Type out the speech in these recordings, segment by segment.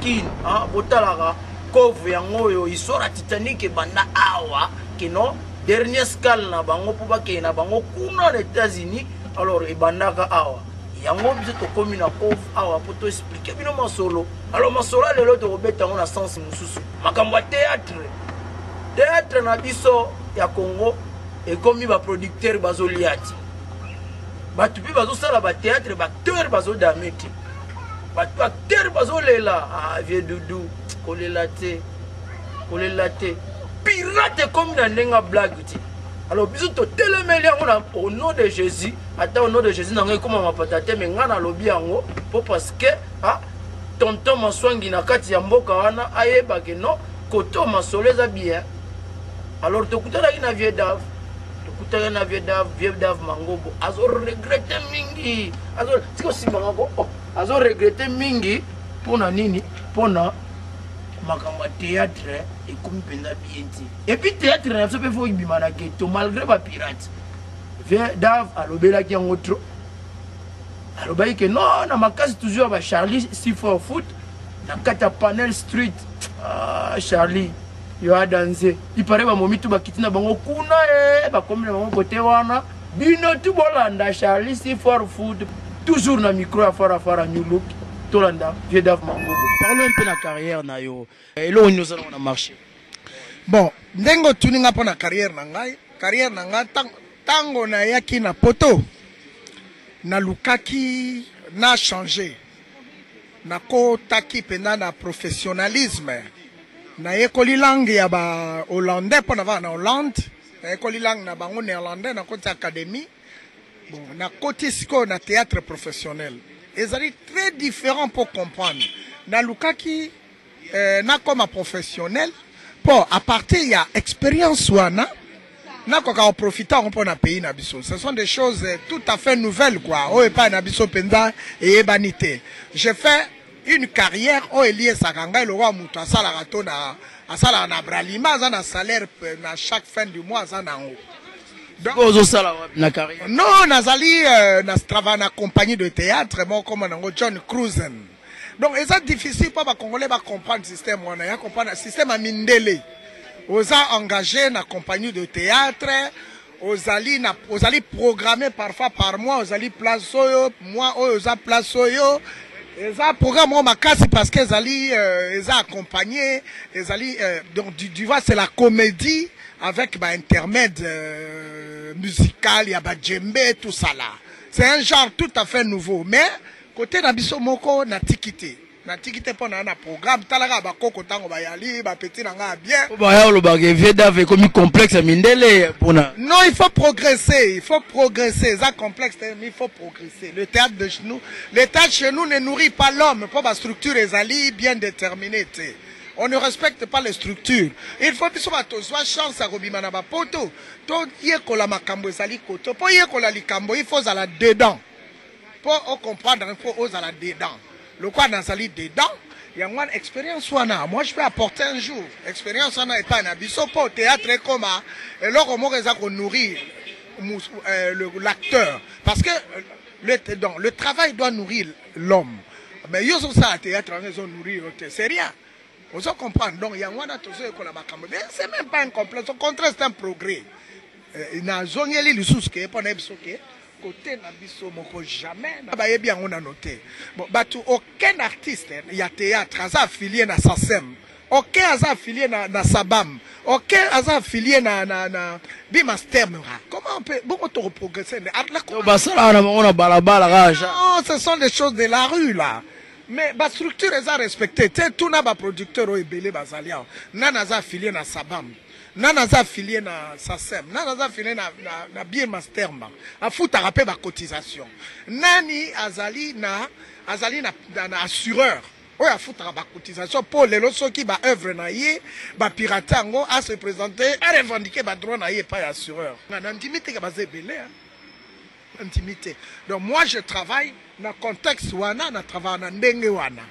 Kin, hein, botalaka cove yango oyo histoire ya Titanic ebanda awa kino dernier escale na bango mpo bakende na bango kuna na États-Unis. Alors ebandaka awa, yango biso tokomi na cove awa mpo toexplike bino masolo. Alors masolo ya lelo tokobeta yango na sens mosusu, makambo ya théâtre. Théâtre na biso ya Congo ekomi baproducteur bazolia te, bato mpe bazosala batheatre, baacteur bazodame te, bato acteur bazolela. Ah, vieux Dudu, kolela te, kolela te, pirate ekomi na ndenge ya blague te. Alors biso totelemeli yango na au nom de Jésus. Ata au nom de Jésus na ngai ekoma mapata te, me ngai nalobi yango mpo parce que ah, tonton Maswangi na kati ya mboka wana ayebake non, koto masolo eza bien. Alors tokutanaki na vieux Dave, tokutaki na vieux Dave, vieux Dave Mangobo azo regrette mingi, azo tika osimbanga ko, oh, azo regrette mingi mpona nini? Mpona makambo ya théâtre ekomi mpenza bien te. Et puis théâtre na biso mpe fo ebima na ghetto malgré bapirate. Vieux Dave alobelaki yango trop, alobaki ke non, na makasi toujours ya bacharlie c4 foot na kati ya Panel Street. Ah, Charlie yo adanze ipare bamomi tu bakiti na bango kuna, e bakomi na bango kote wana. Bino tu bolanda Charlie C4 Food toujours na micro ya Fara Fara New Look. Tolanda vieux Dave Mangobo. Parlons un peu na carrière na yo, eloko nini osalaka na marché? Bon, ndenge otuni nga mpo na carrière na ngai, carrière na ngai, ntango nayaki na poto, nalukaki na changer, nakotaki mpenza na professionnalisme, nayekoli langue ya ba hollandais mpo navanda na Hollande, nayekoli langue na bango néerlandais, nakoti académie. Bon, nakoti sikoyo na théâtre professionnel, ezali très différent pour comprendre. Nalukaki nakoma professionnel mpo à partir ya expérience wana nakoka koprofite yango mpo na pays na biso. Ce sont des choses tout à fait nouvelles quoi, oyo epai na biso mpenza eyebani te. Je fais une carrière oyo eliesaka ngai lokola moto asalaka to na asalaka na Bralima, aza na salaire na chaque fin du mois, aza na yango. Donc ozosala wapi na carrière? Non, nazali na travaille na compagnie de théâtre moko kombo nango John Cruisen. Donc eza difficile mpo bacongolais bacomprendre système wana ya comprendre système ya mindele. Oza engagé na compagnie de théâtre, ozali na ozali programmé parfois par mois, ozali place oyo, mois oyo oza place oyo. Eza programme oyo makasi parce que ezali eza accompagné, ezali donc tu vois, c'est la comédie avec ba intermède musical ya ba djembe, tout ça là. C'est un genre tout à fait nouveau, mais côté na biso moko natiki te, natiki te mpo na na programme. Talaka bakoko ntango bayali bapeti na ngai ya bien. Po baya olobaka vieux Dave ekomi complexe ya mindele mpona. Non, il faut progresser, il faut progresser. Eza complexe te, mais il faut progresser. Le théâtre de chez nous, le théâtre chez nous ne nourrit pas l'homme mpo bastructure ezali bien déterminé te. On ne respecte pas les structures. Il faut biso bato tozwa chance ya kobima na bapoto, toyekola makambo ezali koto. Mpo yekola likambo, il faut ozala dedans mpo ocomprendre, il faut ozala dedans. Lokola nazali dedans, yango wana expérience wana moi je peux apporter un jour expérience wana epai na biso mpo théâtre ekoma eloko moko eza konourrir l'acteur, parce que donc, le travail doit nourrir l'homme. Mais yo ozosala théâtre wana ezonourrir yo te, c'est rien. Ozo comprendre? Donc yango wana tozoyekola makambo, mais c'est même pas un complexe, au contraire, c'est un progrès. Nazongeli lisusu ke mpo na biso ke côté na biso moko jamais bayebi yango nano te. Bon, bato, aucun artiste ya théâtre aza affilié na SACEM, aucun aza affilié na SABAM, aucun aza affilié na Bimastermera. Comment on peut bongo tokoprogresse? Basalaka na bango na balabala kaka. Non, ce sont des choses de la rue là, mais bastructure eza respecté te. Tuna baproducteur oyo ebele bazali awa, nani aza affilié na SABAM, nani aza affilié na SACEM, nani aza affilié na Birmasterma afutaka mpe bacotisation, nani azali na assureur oyo afutaka bacotisation mpo lelo soki baœuvre na ye bapirate yango, ase présente, arevendique badroit na ye epai ya assureur? Na ndimi teke baza ebele, ndimi te. Donc moi je travaille na contexte wana, na travaille na ndenge wana.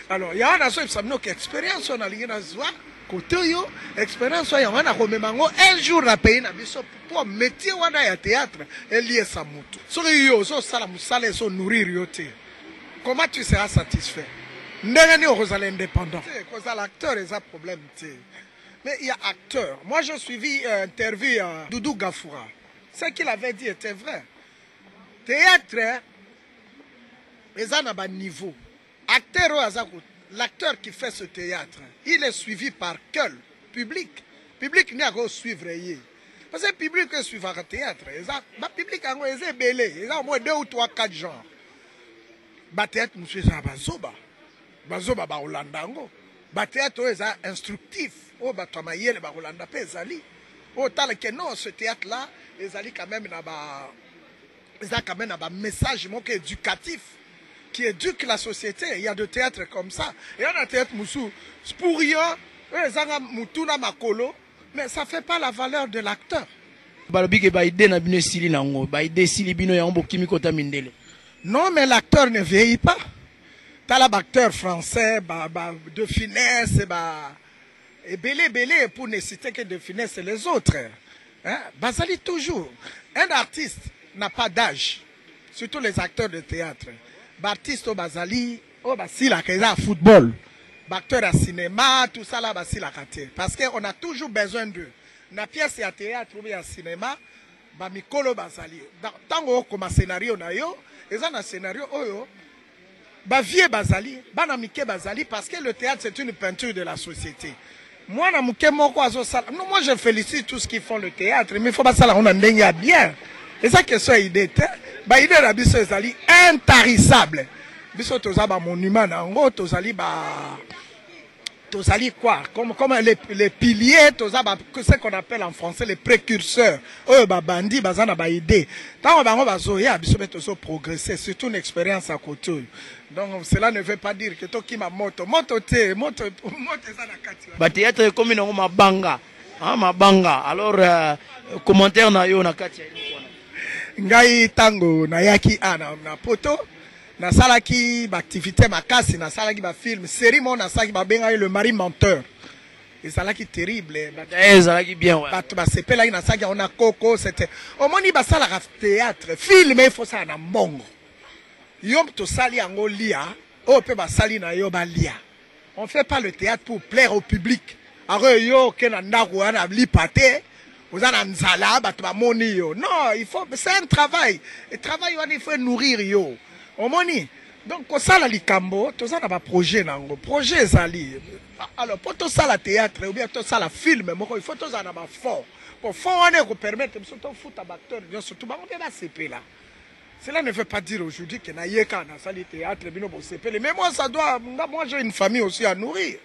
Alors yango nazoyebisa bino ke expérience oyo nalingi nazwa kote oyo, expérience oyo, yango nakomema yango un jour na pays na biso mpo métier wana ya théâtre eliesa motu. Soki yo ozosala mosala ezonourrir yo te, comment tu seras satisfait? Ndenge nini okozala indépendant? Kozala acteur eza problème te, mais il y a acteur. Moi, j'ai suivi interview ya Doudou Gafoura. Ce qu'il avait dit était vrai. Théâtre eza na baniveau. Acteur oyo aza, l'acteur qui fait ce théâtre, il est suivi par quel public? Public nde akosuivre ye, parce que public oyo esuivaka théâtre, eza bapublic yango eza ebele, eza au moins deux ou trois, quatre genres. Bathéâtre mosusu eza na bazoba, bazoba bakolanda yango. Bathéâtre oyo eza instructif, oyo bato ya mayele bakolanda mpe, ezali oyo tala ke non, ce théâtre là ezali quand même na ba eza quand même na bamessage moko éducatif qui éduque la société. Il y a de théâtres comme ça. Il y a un théâtre mosusu pour rien, oyo ezanga mutu na makolo, mais ça fait pas la valeur de l'acteur. Balobi ke baidées na bino esili nango, baidées esili bino, yango bokimi kota mindele. Non, mais l'acteur ne vieillit pas. Tala baacteur français, ba de Funès, ba ebele ebele, pour ne citer que de Funès et les autres, hein? Bazali toujours. Un artiste n'a pas d'âge, surtout les acteurs de théâtre. Baartiste oyo bazali, oyo basilaka eza ya football. Baacteur ya cinéma, tout ça là, basilaka te, parce que on a toujours besoin d'eux na pièce ya théâtre ou ya cinéma. Bamikolo bazali. Ntango okoma scénario na yo, eza na scénario oyo bavieux bazali, bana mike bazali, parce que le théâtre, c'est une peinture de la société. Mwana moke moko azosala. Non, moi, je félicite tous qui font le théâtre, mais il faut basala yango na ndenge ya bien. Eza question ya idée te. Baidée na biso ezali intarissable. Biso toza bamonument na yango, tozali ba tozali quoi, comme les piliers, toza ba, ce qu'on appelle en français les précurseurs. Oyo babandi, baza na baidée. Ntango bango bazoya, biso mpe tozoprogresser, surtout une expérience à côté oyo. Donc cela ne veut pas dire que tokima moto. Moto te, moto, moto eza na kati wana. Bathéâtre ekomi nango mabanga, ah, mabanga. Alors commentaire na yo na kati ya eloko wana? Ngai, ntango nayaki na poto, nasalaki baactivité makasi, nasalaki bafilm, série moko nasalaki, babengaki Le Mari Menteur. Ezalaki terrible. D'ailleurs, ezalaki bien, ouais. Bato basepelaki. Nasalaki yango na koko. C'était, omoni, basalaka théâtre, film, il faut sala na mbongo. Yo tosali yango, lia oyo mpe basali na yo balia. On fait pas le théâtre pour plaire au public. Ako yo oke na ndako wana, lipa te, oza na nzala, bato bamoni yo. Non, il faut, c'est un travail, et travail wana, il faut nourrir yo. Omoni, donc kosala likambo, toza na baprojet nango. Projet ezali, alors mpo tosala théâtre ou bien tosala film moko, il faut tozala na bafond. Po fond wana ekopermettre biso tofuta baacteur nyonso, tu bango mpe basepela. Cela ne veut pas dire aujourd'hui que nayeka, nasali théâtre, bino bosepeli. Mais moi, ça doit, moi, j'ai une famille aussi à nourrir.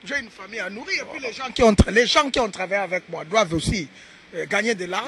J'ai une famille à nourrir. Et puis les gens qui ont travaillé avec moi doivent aussi gagner de l'argent.